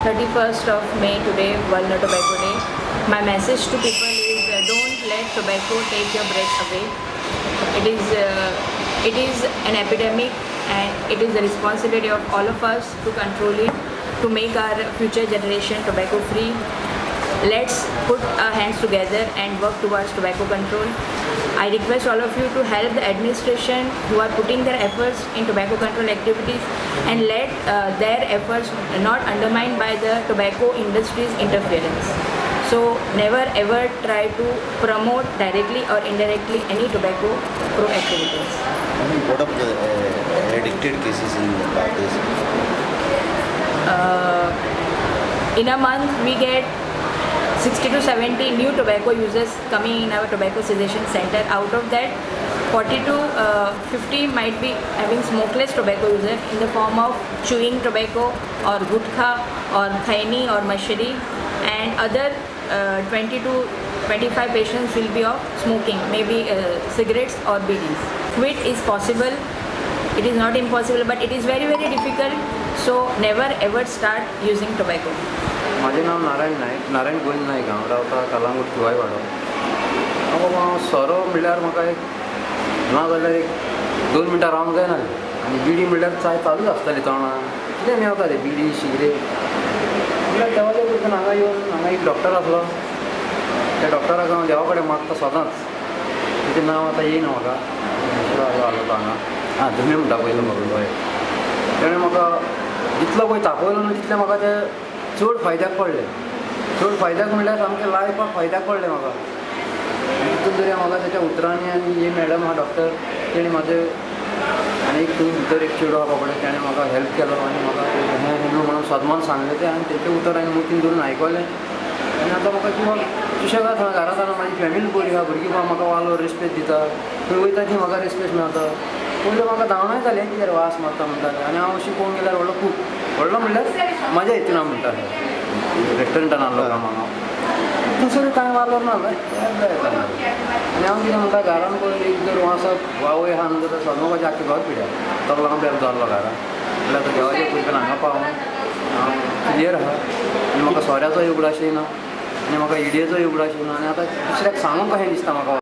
31st of May today, World No Tobacco Day. My message to people is don't let tobacco take your breath away. It is an epidemic and it is the responsibility of all of us to control it, to make our future generation tobacco free. Let's put our hands together and work towards tobacco control. I request all of you to help the administration who are putting their efforts in tobacco control activities and let their efforts not undermined by the tobacco industry's interference. So never ever try to promote directly or indirectly any tobacco pro activities. I mean, what are the addicted cases in Bardez? In a month we get 60 to 70 new tobacco users coming in our tobacco cessation center. Out of that, 40 to 50 might be having smokeless tobacco user in the form of chewing tobacco or gutkha or khaini or mashri, and other 20 to 25 patients will be of smoking, maybe cigarettes or bidis. Quit is possible. It is not impossible, but it is very very difficult. So never ever start using tobacco. म्हाजें नांव नारायण नायक, नारायण गोविंद नायक. हांव रावता कलांगूट, कुवायवाडो. हांव बाबा, हांव सोरो म्हणल्यार म्हाका एक ना जाल्यार एक 2 मिनटां रावंक जायना. आनी बिडी म्हणल्यार चाय चालूच आसताली तोंडान. कितें मेवता तें बिडी सिगरेट म्हणल्यार. देवाच्या कृपेन हांगा येवन, हांगा एक डॉक्टर आसलो, त्या डॉक्टराक हांव देवा कडेन मागता सदांच. तेजें नांव आतां येयना म्हाका. दुसरो आसलो तो हांगा, आं, धुमे म्हणटा पयलो म्हाका. हय, तेणें म्हाका जितलो पळय तापयलो न्हू, तितलें म्हाका तें चड फायद्याक पडलें. चड फायद्याक म्हणल्यार सामकें लायफाक फायद्याक पडलें म्हाका. आनी तितून तरी म्हाका तेच्या उतरांनी आनी ही मॅडम आहा डॉक्टर, तेणी म्हाजें आनी एक थंय भितर एक चेडो आहा बाबडें, तेणें म्हाका हेल्प केलो आनी म्हाका हें न्हू म्हणून सदमान सांगलें तें आनी तेचें उतर हांवें मतीन धरून आयकलें आनी आतां म्हाका जिवाक सुशेगाद आहा. घरांत आहा, म्हाजी फॅमिली बरी आहा, भुरगीं म्हाका वालोर रेस्पेद दिता, खंय वयता ती म्हाका रेस्पेद मेळटा. पयलीं म्हाका धांवणाय जालें, कित्याक वास मारता म्हणटाले. आनी हांव अशी पळोवंक गेल्यार व्हडलो, खूब व्हडलो म्हणल्यार म्हज्या हितून हांव म्हणटाले, रेस्टोरंटान आहलो कामाक हांव, थंयसर कांय वालोर ना येता. आनी हांव कितें म्हणटा, घरान पळय एक जर वासप वावय आहा न्हू जाल्यार सदमोगाचें आख्खें घर पिड्यार. तो लागून बेल जाल्लो घरान. म्हणल्यार आतां देवाच्या कृपेन हांगा पावून हांव क्लियर आहा आनी म्हाका सोऱ्याचोय उगडास येयना आनी म्हाका इडयेचोय उगडास येयना आनी आतां दुसऱ्याक सांगूंक कशें दिसता म्हाका.